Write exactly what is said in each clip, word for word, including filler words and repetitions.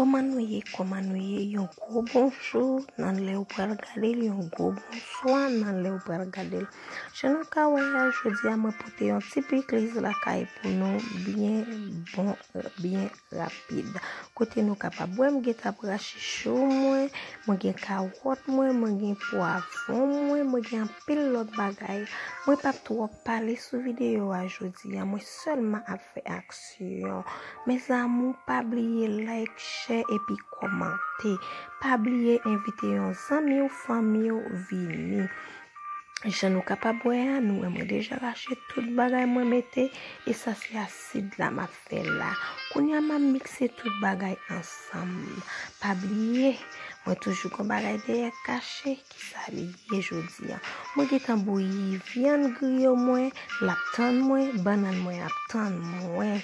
Kòman nou ye? Kòman nou ye? Yon gwo bonjou nan lè ou pral gade l, yon gwo bonswa nan lè ou pral gade l. Jan nou ka wè a, jodi a mwen pote yon ti pikliz lakay pou nou, byen bon, byen rapid. Kote nou kapab wè m gentan rache chou mwen, mwen gen kawòt mwen, mwen gen pwavwon mwen, mwen gen anpil lòt bagay. Mwen p ap twò pale sou videyo a jodi a, mwen sèlman ap fè aksyon. Mes amours, pa bliye like, share epi kòmante. Pa bliye envite yon zanmi w, fanmi w vini. Jan nou kapab wè a, nou wè mwen deja rache tout bagay mwen mete, e sa se asid la m ap fè la. Kounye a m ap mikse tout bagay ansanm. Pa bliye, mwen toujou gon bagay dèyè kache, ki sa li ye jodi a. Mwen gentan bouyi vyann griyo mwen, l ap tann mwen, bannann mwen ap tann mwen.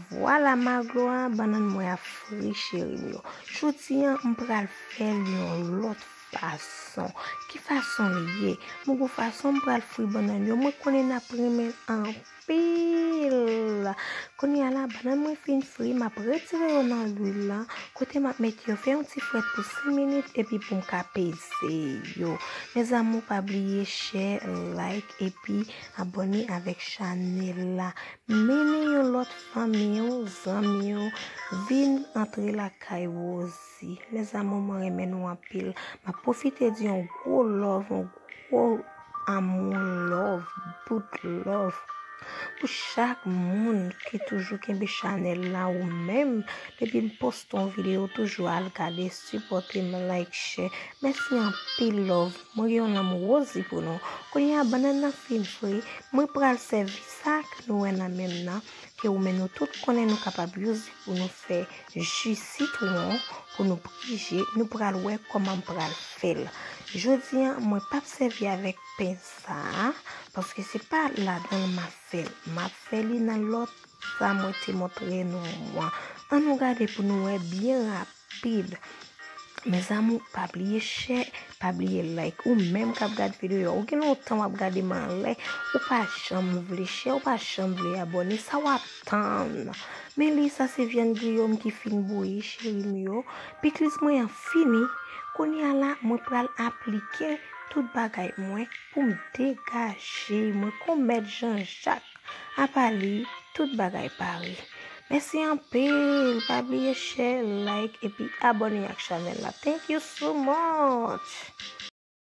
Vwala ma glwa, bannann mwen ap fri cheri m yo. Jodi a, m pral fè l yon lòt fason. Ki fason li ye? Mwen gon fason m pral fri bannann yo. Mwen konnen n ap renmen l anpil. Kounye a la, bannann mwen fin fri, m ap retire yo nan lwil la. Kote m ap mete yo, fè yon ti frèt pou senk minit epi pou m ka peze yo. Mes amours, pa bliye share, like epi abòne avèk chanèl la. Mennen yon lòt fanmi w, zanmi w, vin antre lakay Rosie. Mes amours, mwen renmen nou anpil. M ap pwofite di yon gwo love, yon gwo amour love, bout love pou chak moun ki toujou kenbe chanèl la, ou menm, depi m poste yon videyo, toujou al gade, sipòte m, like, share. Mèsi anpil love. Mwen gen yon lanmou Rosie pou nou. Kounye a, bannann nan fin fri, mwen pral sèvi sa ke nou wè nan men m nan, ke ou menm nou tout konnen nou kapab use li pou nou fè ji sitwon, pou nou prije, nou pral wè kòman m pral fè l. Jodi a, mwen p ap sèvi avèk pen sa a, paske se pa ladan l m ap fè l. M ap fè li nan lòt sa mwen te montre nou an. Ann nou gade pou nou wè byen rapid. Mes amours, pa bliye share, pa bliye like. Ou menm k ap gade videyo a, ou gen lontan w ap gade m anlè, ou pa janm vle share, ou pa janm vle abòne, sa w ap tann? Men li, sa se vyann griyo m ki fin bouyi, cheri m yo. Pikliz mwen an fini. Kounye a la, mwen pral aplike tout bagay mwen pou m degaje mwen kon mèt Jan Jak. Apa li, tout bagay pare. Mèsi anpil, pa bliye share, like epi abòne ak chanèl la. Thank you so much.